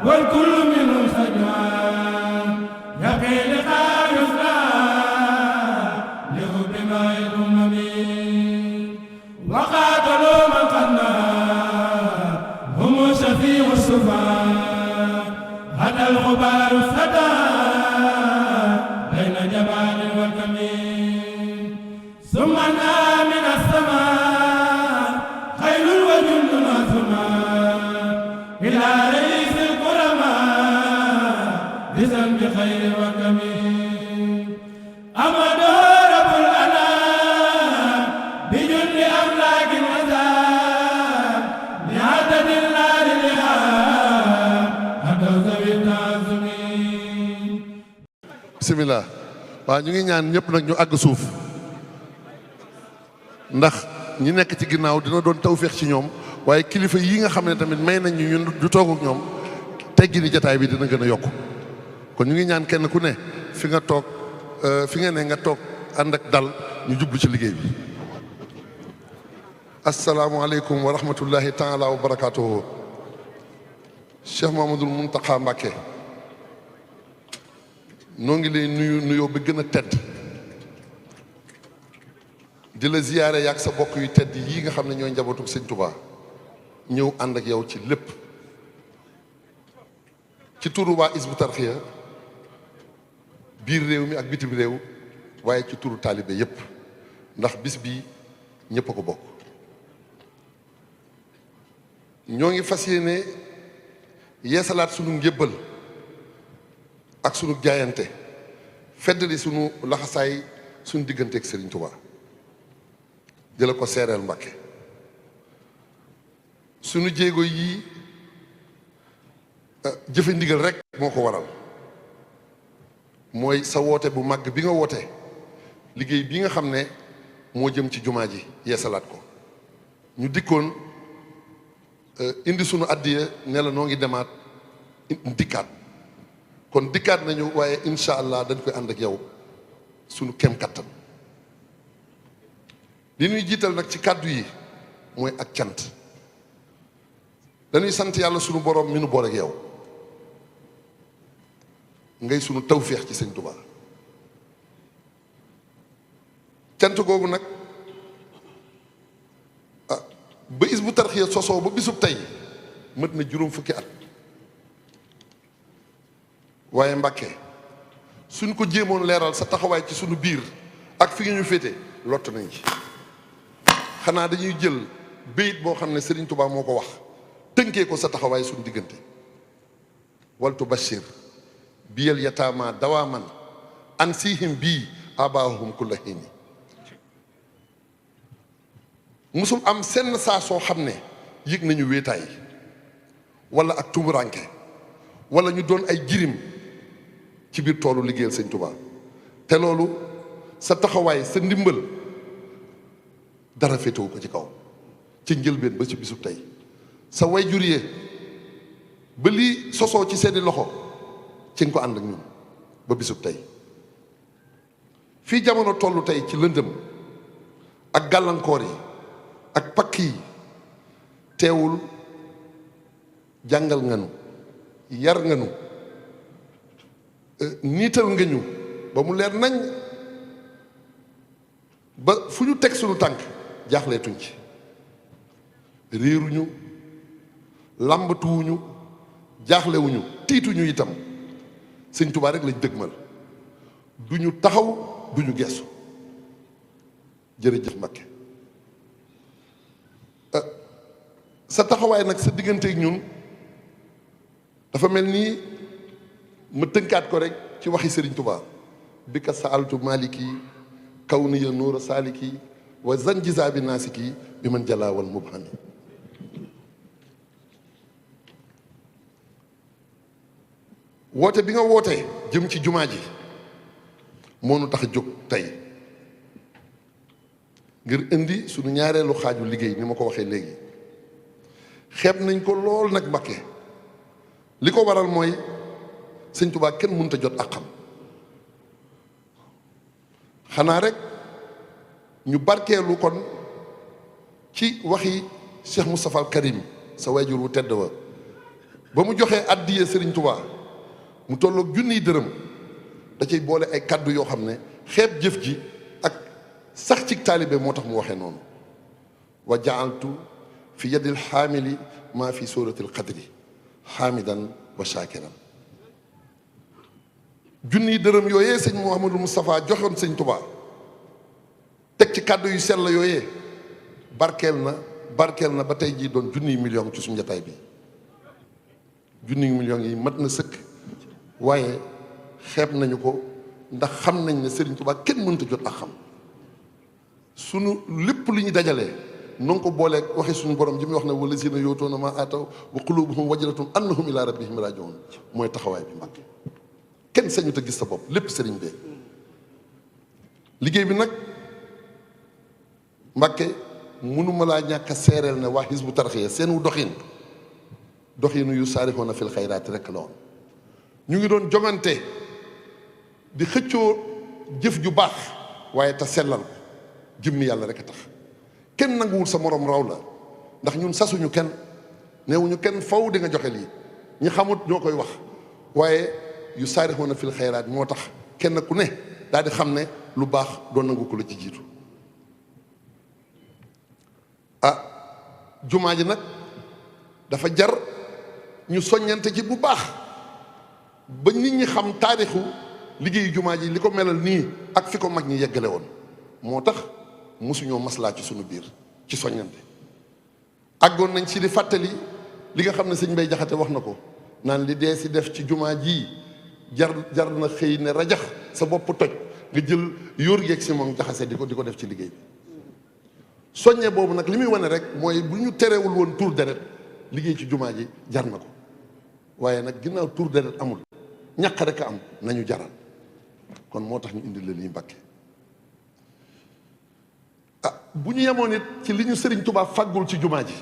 والكل منه سجان يقي لقاء يسرى لحب ما يضم من وقاتلوا من قنا هم شفيع الشفاء هدى الغبار السدى بين جبال والكمين ثم من السماء خيل وجند نازما إلى رئيس الكرماء بذنب خير وكمين أمد رب الأنام بجند أملاك النزام لعدد النار لهام هدى ذوي التعظمين bismillah waaw ñu ngi ñaan ñëpp nag ñu àgg suuf ndax ñi nekk ci ginnaaw dina doon tawféex ci ñoom waaye kilifa yi nga xam ne tamit may nañ ñu ñun du toog ak ñoom teggi ni jataay bi dina gën a yokk kon ñu ngi ñaan kenn ku ne fi nga toog fi nga ne nga toog ànd ak dal ñu jublu ci liggéey bi asalaamualeykum wa rahmatullahi taala wa barakaatuhu Cheikh Mamadul Muntaqa Mbàkke noo ngi lay nuyu nuyoo bi gën a tedd di la ziyaare yaag sa bokk yu tedd yii nga xam ne ñooy njabootu sëñ Touba ñëw ànd ak yow ci lépp ci turu waa Hizbut Tarqiyyah biir réew mi ak bitim réew waaye ci turu taalibe yépp ndax bis bi ñépp a ko bokk ñoo ngi fas yéene yeesalaat sunu njébbal ak sunu jaayante feddali sunu laxasaay sunu digganteeg Serigne Touba jëla ko seereel Mbàkke sunu jéego yi jëfe ndigal rek moo ko waral mooy sa woote bu màgg bi nga woote liggéey bi nga xam ne moo jëm ci jumaa ji yeesalaat ko ñu dikkoon indi sunu addiya ne la noo ngi demaat dikkaat kon dikkaat nañu waaye incha allah dañ koy ànd ak yow sunu kem kattan li ñuy jiital nag ci kàddu yi mooy ak cant dañuy sant yàlla sunu borom mi nu boole ak yow ngay sunu tawféex ci sëñ Tuubaa cant googu nag ba Hizbut Tarqiyyah sosoo ba bisub tey mët na juróom fukki at waaye Mbàkke suñ ko jéemoon leeral sa taxawaay ci sunu biir ak fi nga ñu féete lott nañ ci xanaa dañuy jël bayit boo xam ne Serigne Touba moo ko wax tënkee ko sa taxawaay suñu diggante waltu bashir biyal yataama dawaaman an sihim bii abaahum kulla hiini musul am senn saa soo xam ne yëg nañu wéetaay wala ak tumuranke wala ñu doon ay jirim ci biir toolu liggéeyal sëñ Touba te loolu sa taxawaay sa ndimbal dara féetewu ko ci kaw ci njëlbeen ba ci bisub tey sa way juriyee ba lii sosoo ci seeni loxo ci nga ko ànd ak ñun ba bisub tey fii jamono tollu tey ci lëndëm ak gàllankoor yi ak pakk yi teewul jàngal nga nu yar nga nu niital nga ñu ba mu leer nañ ba fu ñu teg sunu tànk jaaxleetuñ ci réeruñu làmbatuwuñu jaaxlewuñu tiituñu itam sëñ Tuubaa rek lañ dëgmal duñu taxaw duñu geesu jërëjëf Mbakke sa taxawaay nag sa digganteeg ñun dafa mel nii ma tënkaat ko rek ci waxi Sëriñ Tuubaa bi ka saaltu maliki kaw niya nuura saaliki wa zanjisa bi naasiki bi man jalaawal mubhami woote bi nga woote jëm ci jumaa ji moo nu tax a jóg tey ngir indi suñu ñaareelu xaaju liggéey ni ma ko waxee léegi xeeb nañ ko lool nag Mbakke li ko waral mooy sëñ Tuubaa kenn mënut a jot ak xam xanaa rek ñu barkeelu kon ci waxi Cheikh Moustapha al Karim sa wayjur wu tedd wa ba mu joxee addiyee Sëriñ Tuubaa mu tolloog junniy dërëm da cay boole ay kaddu yoo xam ne xeeb jëf ji ak sax ci taalibe moo tax mu waxee noonu wa jaaltu fi yadil xaamili maa fi suratil qadri xaamidan wa shaakiran junniy dërëm yooyee sëñ Mouhamadou Moustapha joxoon sëñ Tuubaa teg ci kàddu yu sell yooyee barkeel na ba tey jii doon junniy million ci suñu jataay bi junniy million yi mat na sëkk waaye xeeb nañu ko ndax xam nañ ne Sëriñ Tuubaa kenn mënta jot ak xam sunu lépp li ñu dajalee noo ko booleeg waxi suñu borom ji muy wax ne wallazina yu'tuuna maa aataw wa quluubuhum wajilatun annahum ilaa rabbihim raaji'uun mooy taxawaay bi Mbàkke kenn sañu te gis sa bopp lépp sëriñ bee liggéey bi nag Mbàkke mënuma laa ñàkk a seereel ne waa Hizbut Tarqiyyah seenu doxinu yu saarixoona fil xayraati rekk la woon ñu ngi doon jongante di xëccoo jëf ju baax waaye te sellal ko jëmmi yàlla rek a tax kenn nanguwul sa morom raw la ndax ñun sasuñu kenn neewuñu kenn faw di nga joxe lii ñi xamut ñoo koy wax waaye yu saarixoona fil xayraat moo tax kenn ku ne daal di xam ne lu baax doon nangu ko la ci jiitu jumaa ji nag dafa jar ñu soññante ci bu baax ba nit ñi xam taarixu liggéeyu jumaa ji li ko melal nii ak fi ko mag ñi yeggale woon moo tax mosuñoo maslaa ci sunu biir ci soññante àggoon nañ ci di fàttali li nga xam ne sëñ Mbay Jaxate wax na ko naan li dee si def ci jumaa ji jar na xëy ne rajax sa bopp toj nga jël yóor yeeg si moom jaxase di ko def ci liggéey bi soññe boobu nag li muy wane rek mooy bu ñu terewul woon tuur deret liggéey ci jumaa ji jar na ko waaye nag ginnaaw tuur deret amul ñàq rek a am nañu jaral kon moo tax ñu indi la lii Mbàkke bu ñu yemoon it ci li ñu Sëriñ Tuubaa fàggul ci jumaa ji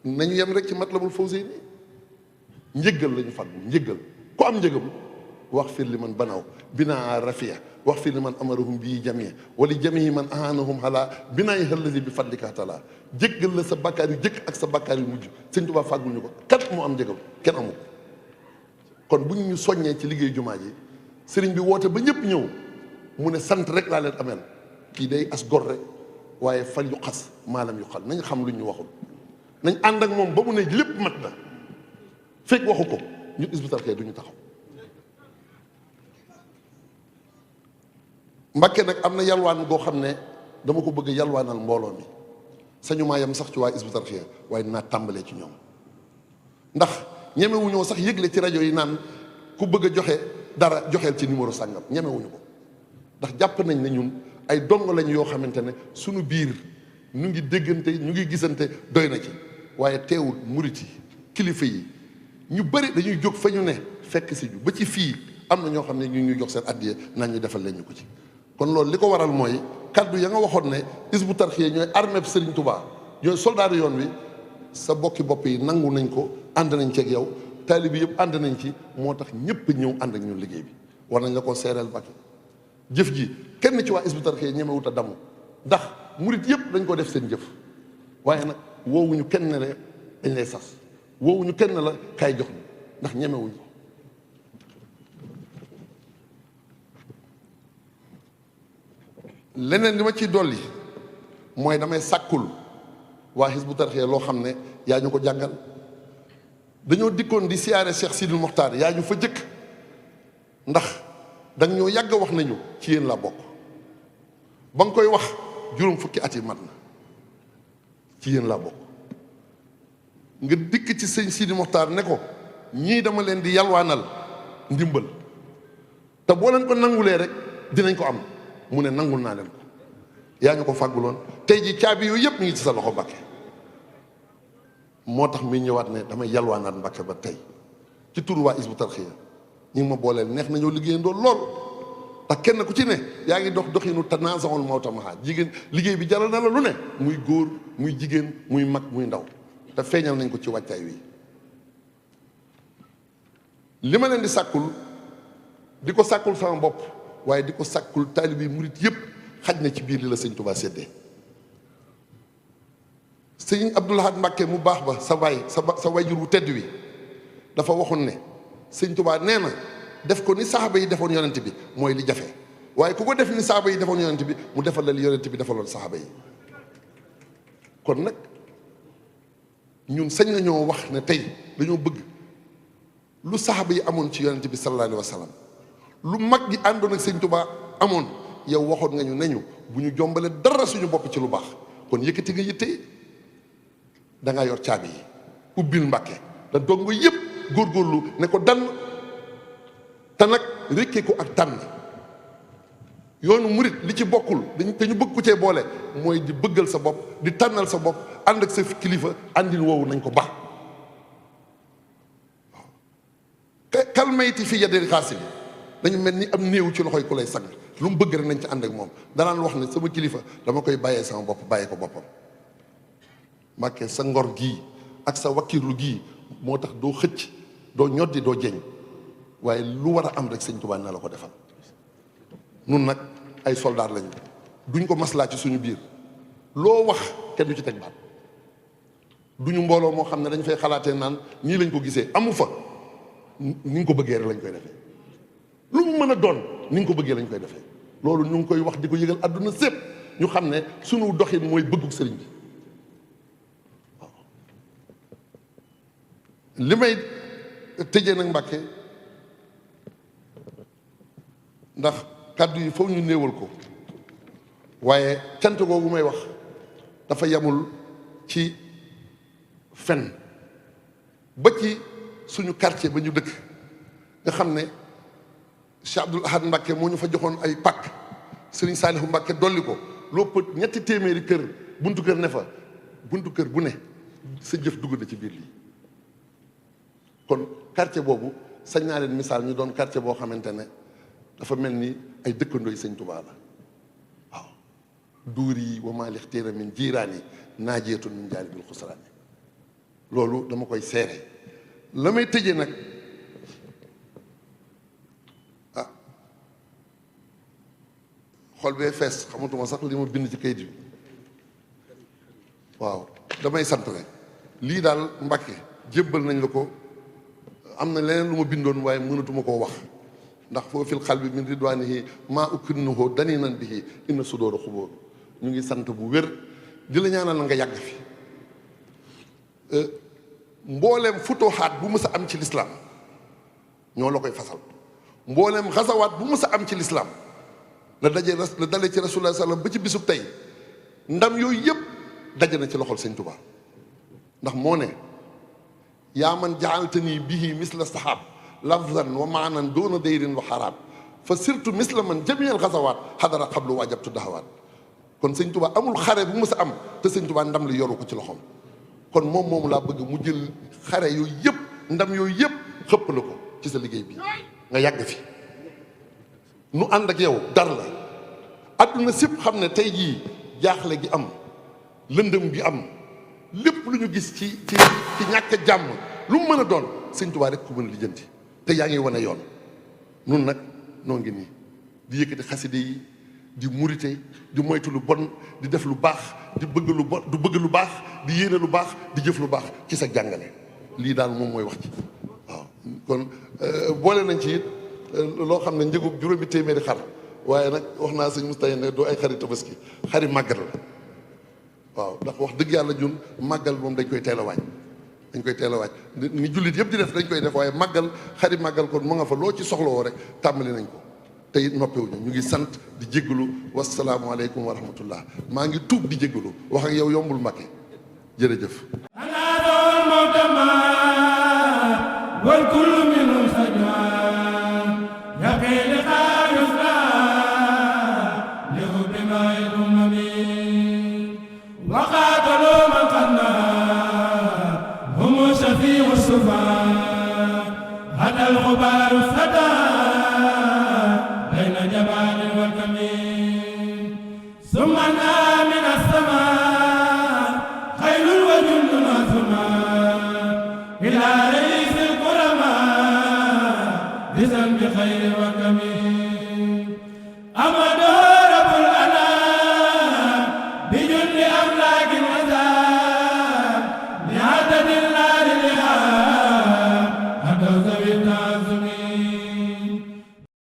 nañu yem rek ci Matlabul Fawzayni njëggal la ñu fàggul njëggal ku am njëgam wax fir li man banaw binaa rafia wax fir li man amarahum bii jamia wala jamihi man ahanahum ala binaayi hëllasi bi fadlika taala jéggal la sa bakkaar yu jëkk ak sa bakkaar yu mujj Sëriñ Tuubaa fàggul ñu ko kat mu am njëgam kenn amul kon bu ñu soññee ci liggéey jumaa ji sëriñ bi woote ba ñëpp ñëw mu ne sant rek laa leen ameel kii day as gor rek waaye fal yu xas maalam yu xal nañ xam lu ñu waxul nañ ànd ak moom ba mu ne lépp mat na fekk waxu ko ñu Hizbut Tarqiyyah du ñu taxaw Mbàkke nag am na yalwaan goo xam ne dama ko bëgg yalwaanal mbooloo mi sañu maa yam sax ci waa Hizbut Tarqiyyah waaye dinaa tàmbalee ci ñoom ndax ñemewuñoo sax yëgle ci rajo yi naan ku bëgg a joxe dara joxeel ci numéro sàngam ñemewuñu ko ndax jàpp nañ ne ñun ay dongo lañ yoo xamante ne suñu biir ñu ngi déggante ñu ngi gisante doy na ci waaye teewul murit yi kilifa yi ñu bëri dañuy jóg fa ñu ne fekk si ju ba ci fii am na ñoo xam ne ñu ngi jox seen addiya naan ñu defal leen ñu ko ci kon loolu li ko waral mooy kaddu ya nga waxoon ne Hizbut Tarqiyyah ñooy armée Serigne Touba ñooy soldaar yoon wi sa bokki bopp yi nangu nañ ko ànd nañ ci ak yow taalibe bi yëpp ànd nañ ci moo tax ñëpp ñëw ànd ak ñun liggéey bi war nañ la ko seereel Mbàkke jëf ji kenn ci waa Hizbut Tarqiyyah ñemewut a damu ndax murit yëpp dañ ko def seen jëf waaye nag woowuñu kenn ne la dañ lay sas woowuñu kenn ne la kaay jox ni ndax ñemewuñ ko leneen li ma ciy dolli mooy damay sàkkul waa Hizbut Tarqiyyah loo xam ne yaa ñu ko jàngal dañoo dikkoon di siyaare Cheikh Sidil Mokhtar yaa ñu fa jëkk ndax danga ñoo yàgg wax nañu ci yéen laa bokk ba nga koy wax juróom fukki at yi mat na ci yéen laa bokk nga dikk ci sëñ Sidil Mokhtar ne ko ñii dama leen di yalwaanal ndimbal te boo leen ko nangulee rek dinañ ko am mu ne nangul naa leen ko yaa ñu ko fàgguloon tey ji caabi yooyu yëpp mi ngi ci sa loxo Mbàkke moo tax muy ñëwaat ne damay yalwaanaat Mbàkke ba tey ci turu waa Hizbut Tarqiyyah ñi ngi ma booleel neex nañoo liggéeyandoo lool ndax kenn ku ci ne yaa ngi dox doxinu tanaasaxul mawta maha jigéen liggéey bi jaral na la lu ne muy góor muy jigéen muy mag muy ndaw te feeñal nañ ko ci wàccaay wi li ma leen di sàkkul di ko sàkkul sama bopp waaye di ko sàkkul taalibe murit yëpp xaj na ci biir li la sëñ Tuubaa séddee sëñ Abdou Lahad Mbàkke mu baax ba sa wayjur wu tedd wi dafa waxoon ne sëñ Tuubaa nee na def ko ni saxaaba yi defoon yonent bi mooy li jafe waaye ku ko def ni saxaaba yi defoon yonent bi mu defal la li yonent bi defaloon saxaaba yi kon nag ñun sañ nañoo wax ne tey dañoo bëgg lu saxaaba yi amoon ci yonent bi sallallahu alayhi wa sallam lu mag gi àndoon ak sëñ Tuubaa amoon yow waxoon nga ñu neñu bu ñu jombale dara suñu bopp ci lu baax kon yëkkati nga yitte da ngaa yor caabi yi ubbil Mbàkke da dong yëpp góorgóorlu ne ko dann te nag rékkee ko ak tànn yoonu murit li ci bokkul dañu bëgg ku cee boole mooy di bëggal sa bopp di tànnal sa bopp ànd ak sa kilifa àndin woowu nañ ko baax waaw kalmayti fi yadil xaasi bi dañu mel ni am néew ci loxoy ku lay sang lu mu bëgg rek nañ ci ànd ak moom danaan wax ne sama kilifa dama koy bàyyee sama bopp bàyyee ko boppam Mbàkke sa ngor gii ak sa wakkirlu gii moo tax doo xëcc doo ñoddi doo jeñ waaye lu war a am rek sëñ Tuubaa na la ko defal nun nag ay soldaar lañu duñ ko maslaa ci suñu biir loo wax kenn du ci teg baat duñu mbooloo moo xam ne dañ fay xalaatee naan nii lañ ko gisee amu fa ni nga ko bëggee rek lañ koy defee lu mu mën a doon ni nga ko bëggee lañ koy defee loolu ñu ngi koy wax di ko yëgal àdduna sépp ñu xam ne suñu doxin mooy bëggug sëriñ bi waaw li may tëjee nag Mbàkke ndax kàddu yi foofu ñu néewal ko waaye cant googu may wax dafa yamul ci fen ba ci suñu quartier ba ñu dëkk nga xam ne Cheikh Abdoul Ahad Mbacke moo ñu fa joxoon ay pàkk Serigne Saliou Mbacke dolli ko lopp 2 téeméeri kër buntu kër ne fa buntu kër bu ne sa jëf dugg na ci biir lii kon quartier boobu sañ naa leen misaal ñu doon quartier boo xamante ne dafa mel ni ay dëkkandooy sëñ Tuubaa la waaw duur yi wa maa lixtiira min jiiraani naajeetun min jaalibil xusraani loolu dama koy seere la may tëjee nag xol bee fees xamatuma sax li ma bind ci kayit bi waaw damay sant rek lii daal Mbàkke jébbal nañ la ko am na leneen lu ma bindoon waaye mënatuma koo wax ndax foo fil xalbi min ridwaanihi maa ukrinuhu daninan bihi inna sudóora xubóor ñu ngi sant bu wér di la ñaanal la nga yàgg fi mbooleem futuxaat bu mës a am ci lislaam ñoo la koy fasal mbooleem xasawaat bu mës a am ci lislaam la dalee ci rasulullah sallam ba ci bisub tey ndam yooyu yëpp daje na ci loxol sëñ Tuubaa ndax moo ne yaa man jaaltani bihi misla sahab lafzan wa maanan doona dayrin wa xaraab fa surtout misla man jamial xasawaat xadara xablu waajabtu dahawaat kon sëñ Tuubaa amul xare bu mës a am te sëñ Tuubaa ndam li yoru ko ci loxoom kon moom moomu laa bëgg mu jël xare yooyu yëpp ndam yooyu yëpp xëpp la ko ci sa liggéey bi nga yàgg fi nu ànd ak yow dara la adduna sépp xam ne tey jii jaaxle gi am lëndëm gi am lépp lu ñu gis ci ñàkk jàmm lu mu mën a doon sëñ Tuubaa rek ku mën a lijjanti te yaa ngi wane yoon nun nag noo ngi nii di yëkkati xaside yi di murite di moytu lu bon di def lu baax di bëgg lu bon du bëgg lu baax di yéene lu baax di jëf lu baax ci sa jàngale lii daal moom mooy wax ci waaw kon boole nañ ci it loo xam ne njëgub 5 téeméeri xar waaye nag wax naa sëñ Moustapha ne doo ay xari tabaski xari màggal la waaw ndax wax dëgg yàlla ñun màggal moom dañ koy teel a waaj dañ koy teel a waaj ni jullit yëpp di def dañ koy def waaye màggal xari màggal kon mu nga fa loo ci soxlawoo rek tàmbali nañ ko te it noppewuñu ñu ngi sant di jéggalu wasalaamualeykum wa rahmatullah maa ngi tuub di jéggalu wax ak yow yombul Mbàkke jërëjëf wal kullu min